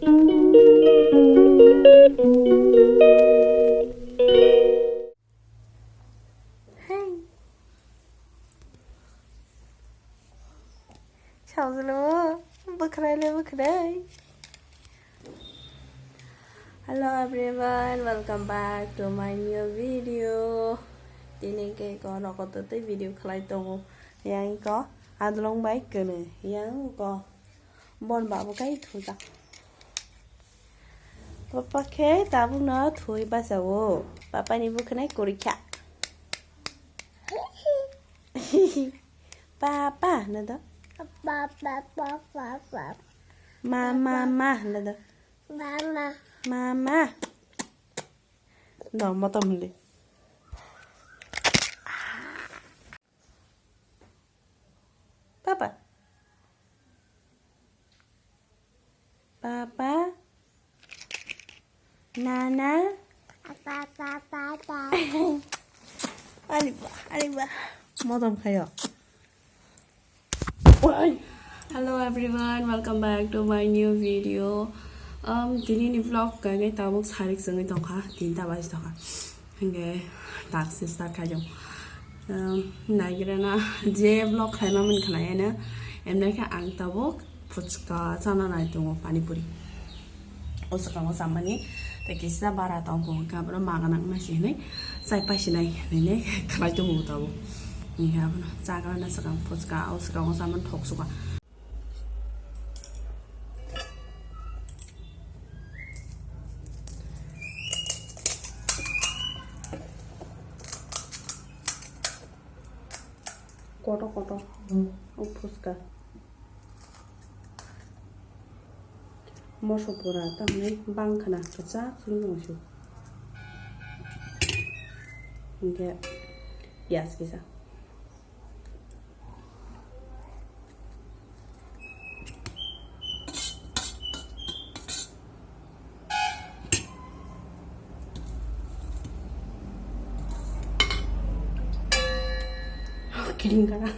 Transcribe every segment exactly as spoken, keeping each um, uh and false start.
Hey. Saujalo, bwkhwnai le bwkhwnai. Hello everyone, welcome back to my new video. Tini ke ko nokoto tei video khlai tongo. Yang ko adlong bai kene, yang ko bon babu kai thuja. Papa khe tabukno thui bachao. Papa ni bwkhwnai kurikha. Papa, na do. Papa, papa, papa. Ma, ma, ma, na do. Mama. Mama. No, motom hindi. Papa. Papa. Nana. Papa, papa. Ani ba, ani ba. Motom khayo. Hello everyone, welcome back to my new video. Um, tini ni vlog kage tabuk sarik sengwi tongkha, tinta baji tongkha. Hingke taksi start khaijong. Um, naigrana je vlog khlaima min khnaiyana, emnai khe ang tabuk phuchka chana nai tongo, pani puri. O swkango chamani, tei kisa bara tongkho, hingke abono magana wngna si hinui chai paisi nai hinui khlai tongo tabuk. Hingke abono chagra na swkang phuchka, o swkango chamani thok suka. Kotor kotor, o phuchka. Moso pura tamni bang khna kwchak chwng tong sio. Hingke piyaj kisa. Kidding kana.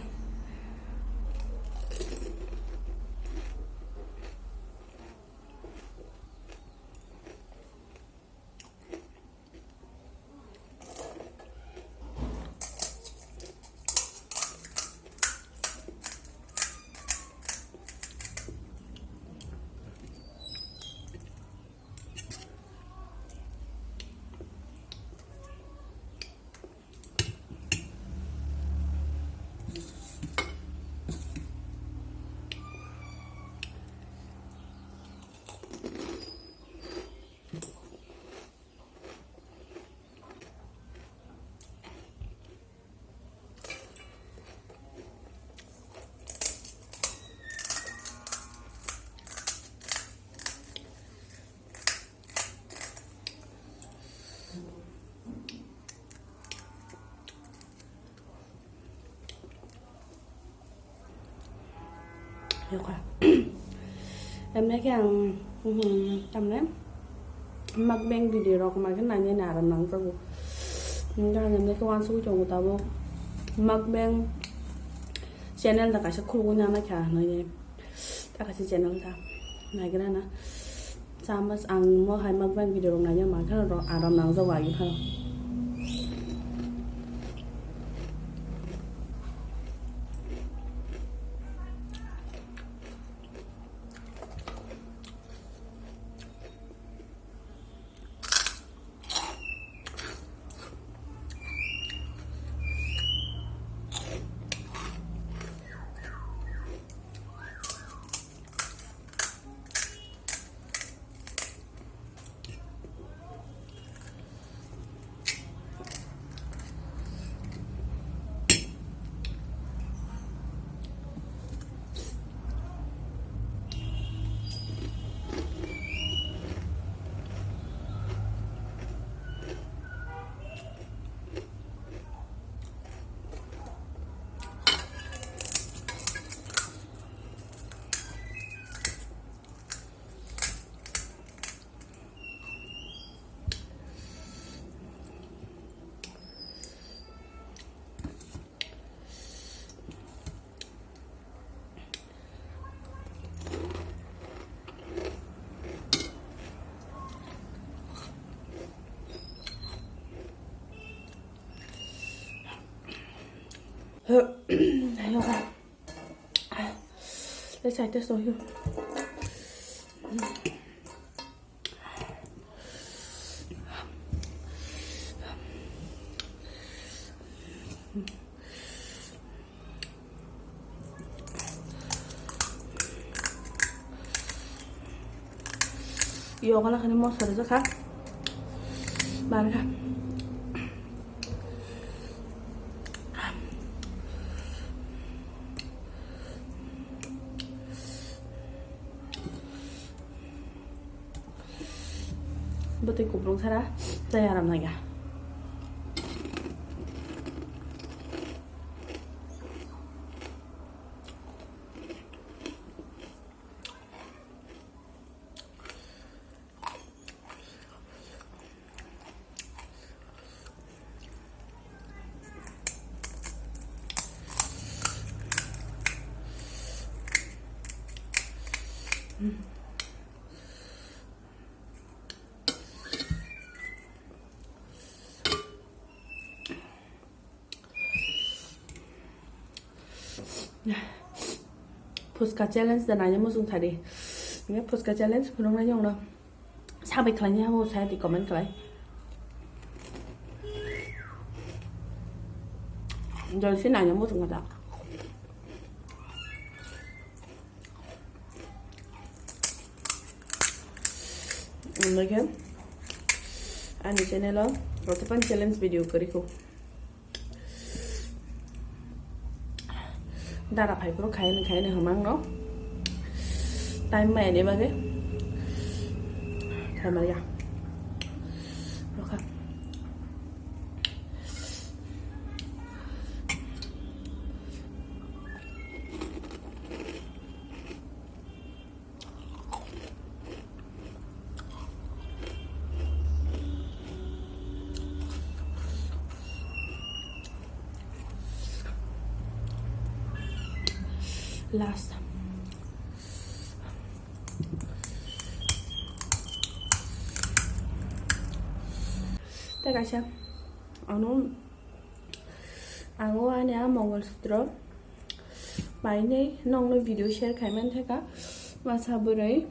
Yokha. Emne khe ang, mhm, tamne mukbang video rok ma khe nainani aram nangjago. Hingkhe ang emne khe uansugui tongo tabuk. Mukbang channel da kaisa khulugui nang naikha hinui. Ta kaisa channel ta naigra na. Chamas ang mo hai mukbang video rok naina mankha ro aram nangjago agi phano. Yoga. Let's try this one. Yoga na khani mosa rijak kha. Bar kha. Bwtwi kuplung sara tei aram nangya. Phuska challenge da naina muchung thadi. Nge phuska challenge phunuknai yongno sabai khlaini abo saya di comment khlai. Jolsi naina muchung da. Omo khe ani channel o jotopan challenge video kwrwi kho. Dara phai phuru khaini khaini hwmang no time maya ni bagwi khaimaliya. Rokha. Last. Tei kaisa ano Ang o ani a Mongol Sutro painwi nokno video share khai man theka. Masa bwrwi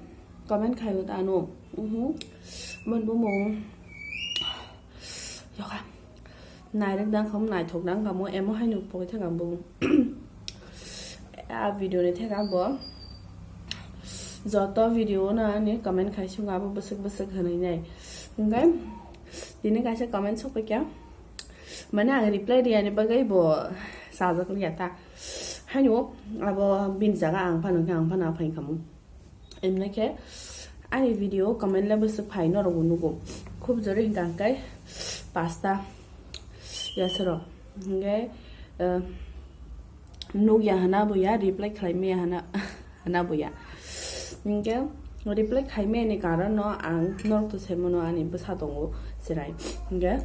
comment khai o tano. Mhm. Mon bumung. Yoga. Nairok dang kham naithok dang khamo emo haino poi theka bumung. A video ni theka bo. Joto video no ani comment khai sungo abo bwswk bwswk hwnwi nai. Hwnkhe tini kaisa comment sokphaikha. Mane ang reply riyani bagwi bo sajak liya ta. Haino abo bini jaga ang phano khe ang phano aphai khamu. Emne khe ani video comment le bwswk phai norok bo nugo. Khub jori hwnkha hwnkhe pasta yasero. Hwnkhe, eh, nukya hana bo ya reply khlai maya hana. Hana buya. Hingke reply khaimani karon no ang norok to saimano ani bwsa tongo chwrai. Hingke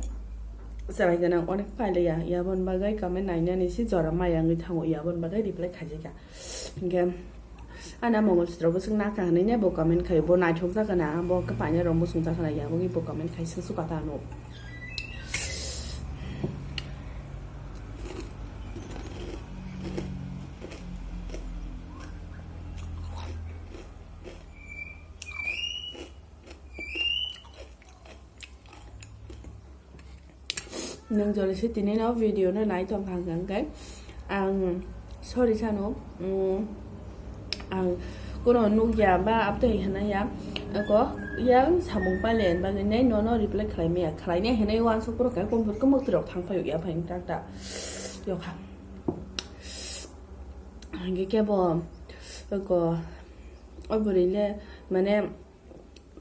chwrai gwnang onek pailaiya. Yabon bagwi comment nainani si jora maya wngwi thango. Yabon bagwi reply khaijakya. Hingke ana Mongol Sutro bwswk nakha hinwi ne bo comment khai. Bo naithok jakana, bo kwpaina rok bwswng jakana, yaboni bo comment khai swk swkang ta ano. Nwng jora se tini no video no nai tong kha hwnkhe ang sorry sano, mm, ang kono nukya ba abtwi hwnaya ko yang samung pale bagwi nai nono reply khlai maya, khlai nai hwnwi uansuk phuru khe komphur kwmwk twirok thang phai ya phai tak ta yokha. Hingke kebo ko o bwrwi le mane,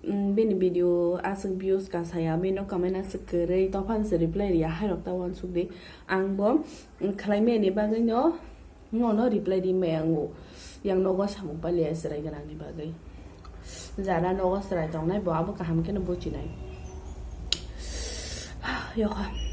mm, bini video aswk views kasaya, bini no comment aswk kwrwi, tophan se reply riya, hairok ta uansuk di. Ang bo, mm, khlai maya ni bagwi no, no, no reply di maya ango. Yang nogo samung paliya chwrai gwnang ni bagwi. Jara nogo chwrai tongnai bo abo kaham khe no buchinai. Yokha.